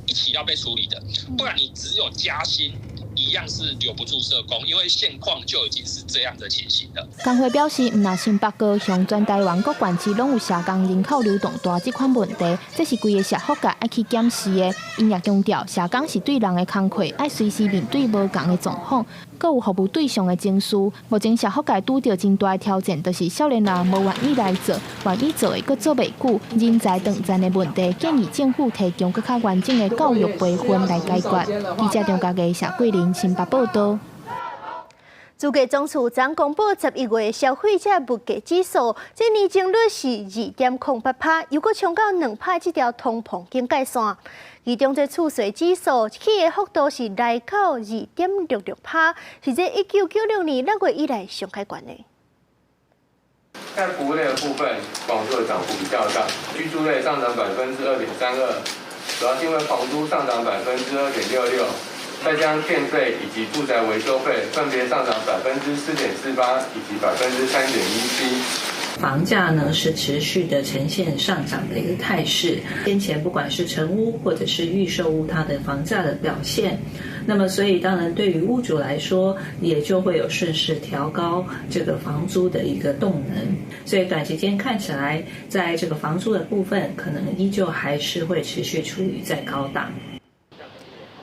一起要被處理的，不然你只有加薪，一樣是留不住社工，因為現況就已經是這樣的情形了。工會表示，毋但新北高雄全台灣各縣市攏有社工人口流動大這款問題，這是規个社福界愛去檢視的。𪜶也強調，社工是對人的工課，愛隨時面對無仝的狀況，閣有服務對象的情緒。目前社福界拄著真大的挑戰，就是少年人無願意來做，願意做的閣做袂久，人才斷層的問題，建議政府提供閣較完整的教育培訓來解決。記者張家傑、謝桂林新北報道。主計總處昨公布11月消費者物價指數，這年增率是2.08%，又閣衝到2%這條通膨警戒線。其中這厝稅指數起的幅度是來到2.66%，是這1996年6月以來上較懸的。在服務類的部分，房租的漲幅比較大，居住類上漲2.32%，主要是因為房租上漲2.66%。再加上電費以及住宅維修費分別上漲4.48%以及3.17%。房價呢是持續的呈現上漲的一個態勢。先前不管是成屋或者是預售屋，它的房價的表現，那麼所以當然對於屋主來說，也就會有順勢調高這個房租的一個動能。所以短期間看起來，在這個房租的部分，可能依舊還是會持續處於在高檔。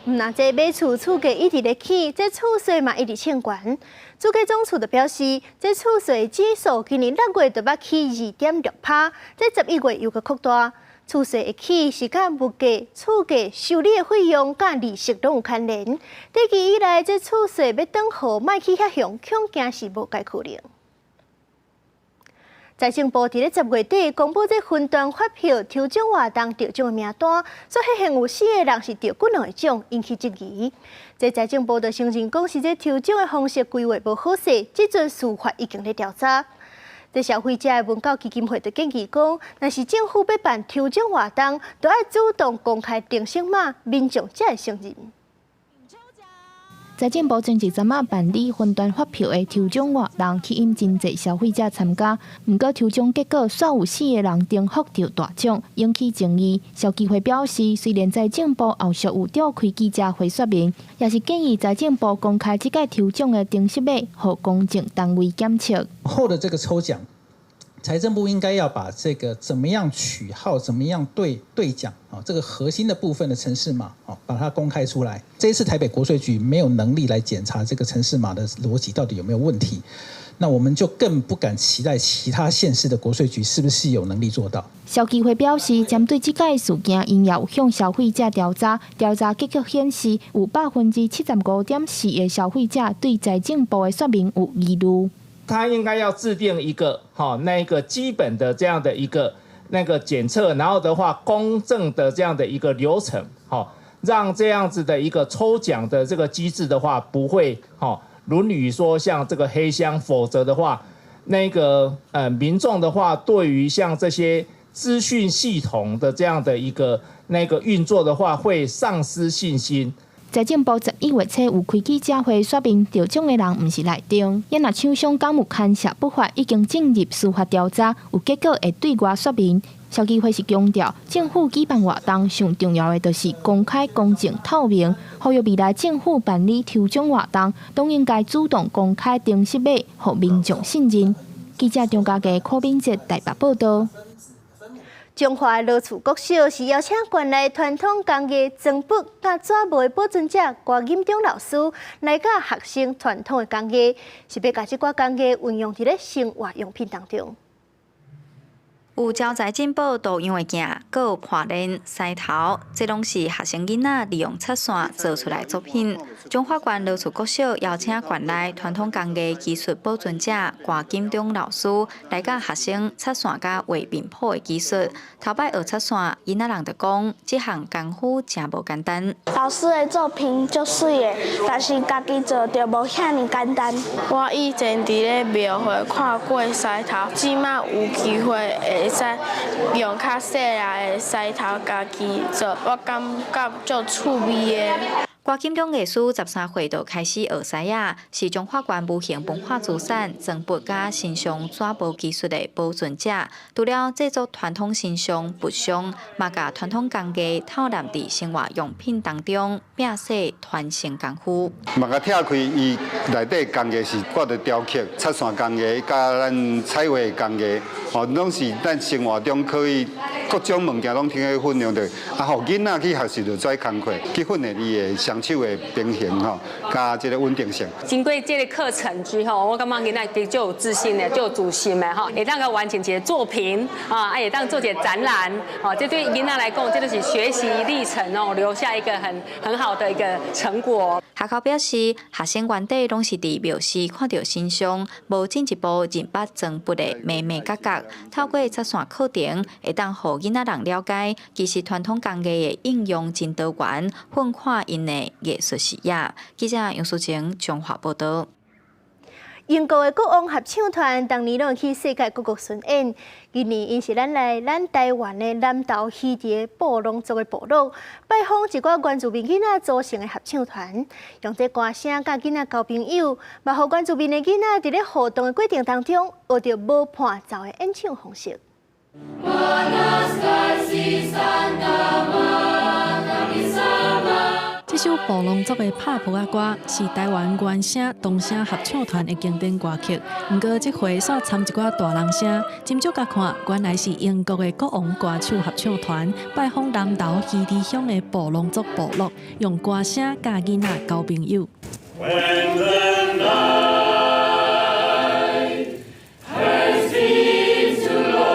毋但這買厝厝價一直咧起，這厝稅嘛一直衝懸。主計總處就表示，這厝稅指數今年6月就捌起2.6%，這11月又閣擴大。厝稅會起是佮物價、厝價、修理的費用佮利息攏有牽連。長期以來，這厝稅欲轉好，莫起遐凶，恐驚是無蓋可能。財政部佇咧10月底公布這雲端發票抽獎活動得獎的名單，煞發現有四个人是得幾兩个獎，引起質疑。這財政部就承認講是這抽獎的方式規劃無好勢，這陣司法已經咧調查。這消費者的文教基金會就建議講，若是政府欲辦抽獎活動，就愛主動公開程式碼，民眾才會信任。財政部前一陣仔辦理雲端發票的抽獎活動，吸引真濟消費者參加。毋過抽獎結果，煞有四个人重複得大獎，引起爭議。消基會表示，雖然財政部後續有召開記者會說明，也是建議財政部公開這屆抽獎的程式碼，予公證單位檢測。後的這個抽獎，財政部應該要把這個怎麼樣取號，怎麼樣對獎啊，這個核心的部分的程式碼啊，把它公開出來。這一次台北國稅局沒有能力來檢查這個程式碼的邏輯到底有沒有問題，那我們就更不敢期待其他縣市的國稅局是不是有能力做到。消基會表示，針對這屆事件，𪜶也有向消費者調查，調查結果顯示，有75.4%的消費者對財政部的說明有疑慮。他應該要制定一個哈那個基本的這樣的一個那個檢測，然後的話公正的這樣的一個流程，哈，讓這樣子的一個抽獎的這個機制的話，不會哈淪於說像這個黑箱，否則的話，那個民眾的話，對於像這些資訊系統的這樣的一個那個運作的話，會喪失信心。財政部11月初有開記者會說明，得獎的人毋是內中，也若廠商敢有牽涉不法，已經進入司法調查，有結果會對外說明。消基會是強調，政府舉辦活動上重要的就是公開、公正、透明。呼籲未來政府辦理抽獎活動，都應該主動公開程式碼，予民眾信任。記者張家傑、柯敏哲台北報道。彰化蘆厝國小是邀請縣內傳統工藝妝筆佮紙模的保存者郭錦忠老師來教學生傳統的工藝，是欲共這寡工藝運用佇咧生活用品當中。有招財進寶圖樣的鏡，閣有破鏈、獅頭，這攏是學生囡仔利用插線做出來作品。彰化縣羅厝國小邀請縣內傳統工藝技術保存者郭金忠老師來教學生插線佮畫面譜的技術。頭擺學插線，囡仔人就講，這項功夫誠無簡單。老師的作品足媠的，但是家己做就無遐爾簡單。我以前佇咧廟會看過獅頭，這馬有機會會使用較細粒的獅頭家己做，我感覺足趣味的。郭金忠藝師13歲就開始學獅仔，是彰化縣無形文化資產裝筆佮神像紙箔技術的保存者。除了製作傳統神像、佛像，嘛共傳統工藝透納佇生活用品當中，摒細傳承功夫。嘛共拆開，伊內底工藝是掛著雕刻、插線工藝，佮咱彩畫工藝，吼，攏是咱生活中可以各種物件攏通去運用著，啊，予囡仔去學習就做工課，去訓練伊的雙手的平衡吼，佮這個穩定性。經過這個課程之後，我感覺囡仔就有自信的，就有自信的吼，會當閣完成一個作品啊，會當做一個展覽，哦，這對囡仔來講，這就是學習歷程哦，留下一個很好的一個成果。學校表示，學生原底攏是佇廟寺看著神像，無進一步認捌裝筆的眉眉角角。透過插線課程，會當予囡仔人了解，其實傳統工藝的應用真多元，擴寬𪜶的藝術視野。記者楊淑晴彰化報導。英國的國王合唱團逐年攏去世界各國巡演。今年𪜶是咱來咱台灣的南投魚池布農族的部落，拜訪一寡原住民囡仔組成的合唱團，用這歌聲佮囡仔交朋友，嘛予原住民的囡仔佇咧互動的過程當中，學著無伴奏的演唱方式。這首布農族的拍噗仔歌是台灣原聲童聲合唱團的經典歌曲。毋過這回煞摻一寡大人聲，斟酌共看，原來是英國的國王歌手合唱團拜訪南投魚池鄉的布農族部落，用歌聲佮囡仔交朋友。 When the night has been too lonely.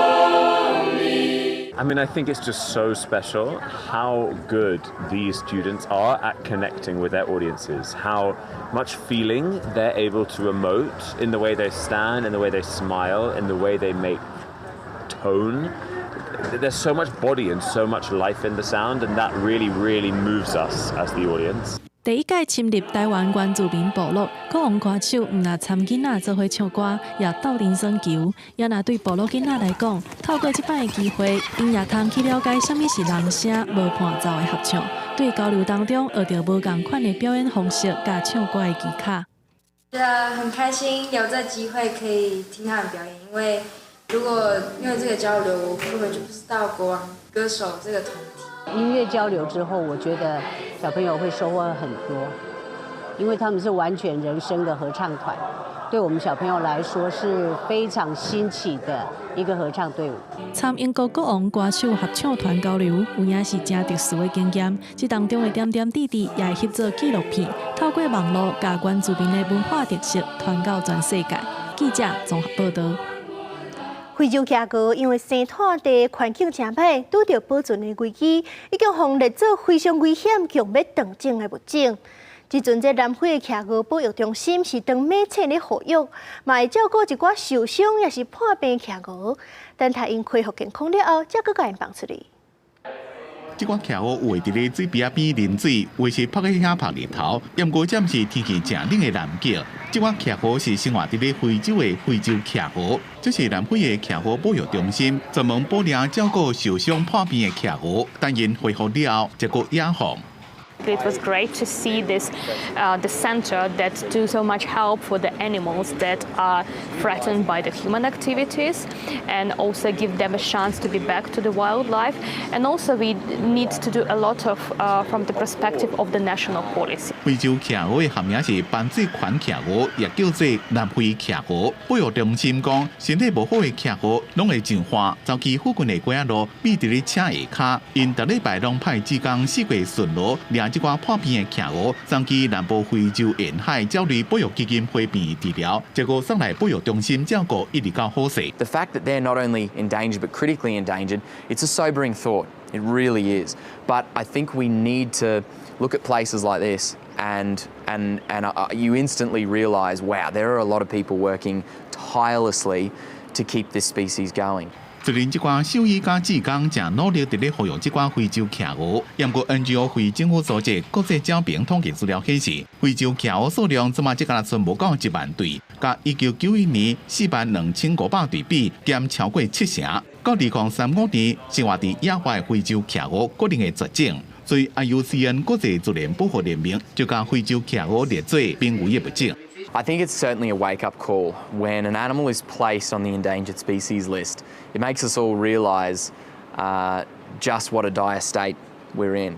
I mean, I think it's just so special how good these students are at connecting with their audiences, how much feeling they're able to emote in the way they stand, in the way they smile, in the way they make tone. There's so much body and so much life in the sound, and that really, really moves us as the audience. 第一屆深入台灣原住民部落，國王歌手毋但參囡仔做伙唱歌，也鬥陣耍球。也若對部落囡仔來講，透過這擺的機會，𪜶也通去了解啥物是人聲無伴奏的合唱，對交流當中學著無仝款的表演方式佮唱歌的技巧。覺得很開心有這機會可以聽他們表演，因為如果沒有這個交流，我根本就不知道國王歌手這個團體。音樂交流之後，我覺得小朋友會收穫很多，因為他們是完全人聲的合唱團，對我們小朋友來說是非常新奇的一個合唱隊伍。參英國國王歌手合唱團交流，有影是誠特殊的經驗。這當中的點點滴滴，也會翕做紀錄片，透過網路，共原住民的文化特色傳到全世界。記者綜合報導。非洲企鵝因為生態地環境誠歹，拄著保存的危機，已經予列做非常危險、強欲斷種的物種。這陣這南非的企鵝保育中心是當馬犬咧護育，嘛會照顧一寡受傷抑是破病企鵝，等待𪜶恢復健康了後，才閣共𪜶放出去。這款企鵝有會佇咧水邊仔邊啉水，有時趴佇遐曬日頭。毋過這毋是天氣誠冷的南極。這款企鵝是生活佇咧非洲的非洲企鵝，這是南非的企鵝保育中心，專門保領照顧受傷破病的企鵝，等𪜶恢復了後，才閣野放。 It was great to see the center that do so much help for the animals that are threatened by the human activities, and also give them a chance to be back to the wildlife. And also we need to do a lot of from the perspective of the national policy. 非洲企鵝的學名是斑嘴環企鵝，也叫做南非企鵝。保育中心講，身體無好的企鵝攏會上岸，走去附近的街仔路，覕佇咧車下跤。𪜶逐禮拜攏派志工四界巡邏，掠這寡破病的企鵝送去南部非洲沿海鳥類保育基金會病院治療，結果送來保育中心照顧，一直到好勢。 The fact that they're not only endangered but critically endangered, it's a sobering thought. It really is. But I think we need to look at places like this and you instantly realise, wow, there are a lot of people working tirelessly to keep this species going. 雖然這寡獸醫佮志工誠努力佇咧護育這寡非洲企鵝，毋過 NGO 非政府組織國際鳥評統計資料顯示，非洲企鵝數量這馬才敢若賰無夠1萬對，佮1991年42,500對比，減超過七成。到2035年，生活佇野外非洲企鵝可能會絕種。所以 IUCN 國際自然保護聯盟就共非洲企鵝列做瀕危的物種。 I think it's certainly a wake up call when an animal is placed on the endangered species list. It makes us all realise just what a dire state we're in.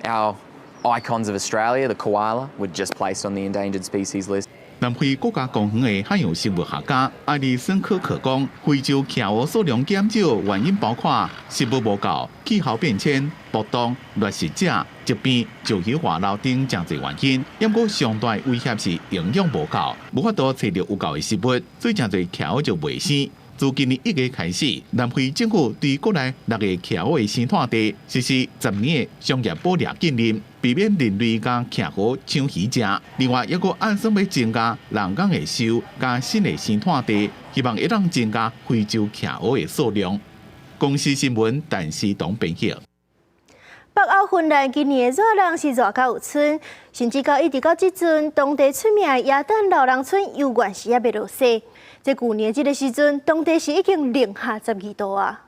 Our icons of Australia, the koala, were just placed on the endangered species list. 南非國家公園的海洋生物學家艾利森科克講，非洲企鵝數量減少原因包括食物無夠、氣候變遷、暴動、掠食者、疾病、石油外流等誠濟原因。毋過上大威脅是營養無夠，無法度揣著有夠的食物，所以誠濟企鵝就袂生。自今年1月開始，南非政府對國內六个企鵝的生態地實施10年的商業捕獵禁令，避免人類佮企鵝搶魚食。另外，猶閣按算欲增加人工的岫佮新的生態地，希望會當增加非洲企鵝的數量。公視新聞，陳思東編輯。北歐芬蘭今年的熱人是熱到有賰，甚至到一直到這陣，當地出名的耶誕老人村猶原是猶未落雪。這舊年這个時陣，當地是已經零下12度啊！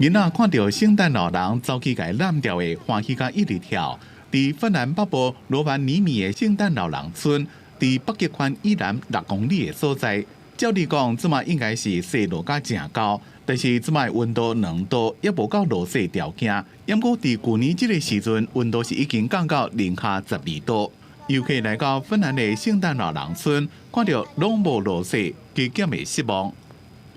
囡仔看著聖誕老人走去共伊攬牢會歡喜甲一直跳。佇芬蘭北部羅凡尼米的聖誕老人村，佇北極圈以南6公里的所在。照理講，這馬應該是雪落甲誠厚，但是這馬溫度2度，猶無到落雪條件。毋過佇舊年這个時陣，溫度是已經降到零下十二度。遊客來到芬蘭的聖誕老人村，看著攏無落雪，加減會失望。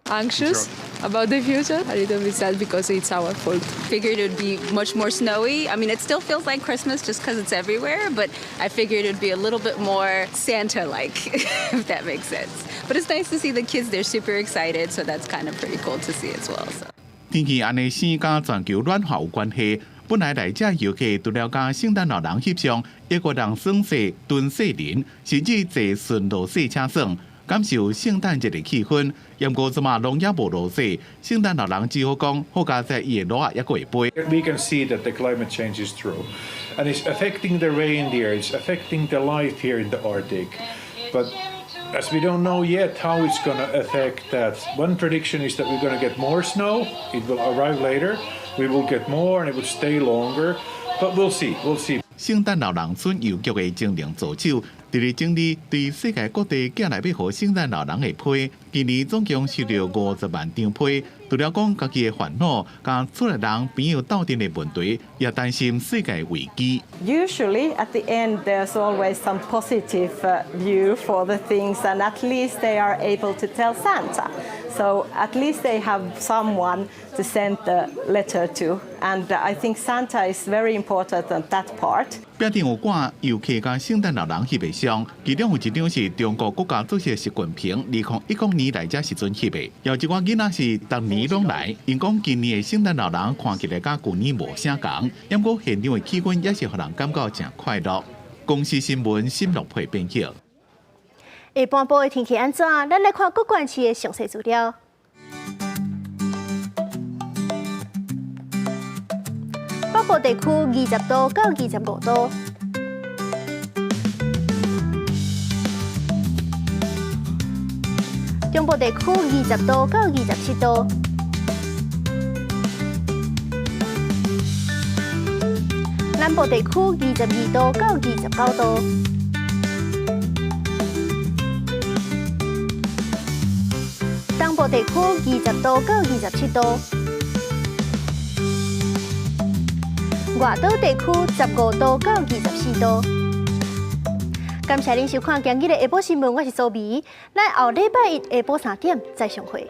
Anxious about the future, a little bit sad because it's our fault. Figured it'd be much more snowy. I mean, it still feels like Christmas just because it's everywhere, but I figured it'd be a little bit more Santa-like, if that makes sense. But it's nice to see the kids; they're super excited, so that's kind of pretty cool to see as well. So. 天氣按呢冷佮全球暖化有關係。本來來遮遊客除了共聖誕老人翕相，猶閣通耍雪、蹲雪人，甚至坐順落雪車耍，感受聖誕節的氣氛。毋過這馬攏猶無落雪，聖誕老人只好講，好佳哉伊的驢仔猶閣會飛。 We can see that the climate change is true, and it's affecting the reindeer, it's affecting the life here in the Arctic. But as we don't know yet how it's going to affect that, one prediction is that we're going to get more snow. It will arrive later. We will get more and it will stay longer. But we'll see. We'll see. 聖誕老人村郵局的精靈助手，佇咧整理對世界各地寄來欲予聖誕老人的批，今年總共收著50萬張批。除了講家己的煩惱，佮厝內人朋友鬥陣的問題，也擔心世界危機。 Usually at the end there's always some positive view for the things, and at least they are able to tell Santa. So at least they have someone to send the letter to, and I think Santa is very important on that part. 壁頂有掛遊客佮聖誕老人翕的相，其中有一張是中國國家主席習近平2010年來遮時陣翕的。有一寡囡仔是逐年攏來，𪜶講今年的聖誕老人看起來佮舊年無啥仝，毋過現場的氣氛也是予人感覺誠快樂。公視新聞新樂佩編輯。下半晡的天氣按怎？咱來看各縣市的詳細資料。北部地區20度到25度，中部地區20度到27度，南部地區22度到29度。東部地區20度到27度，外島地區15度到24度。感謝恁收看今日的下晡新聞，我是蘇美。咱後禮拜一下晡3點再相會。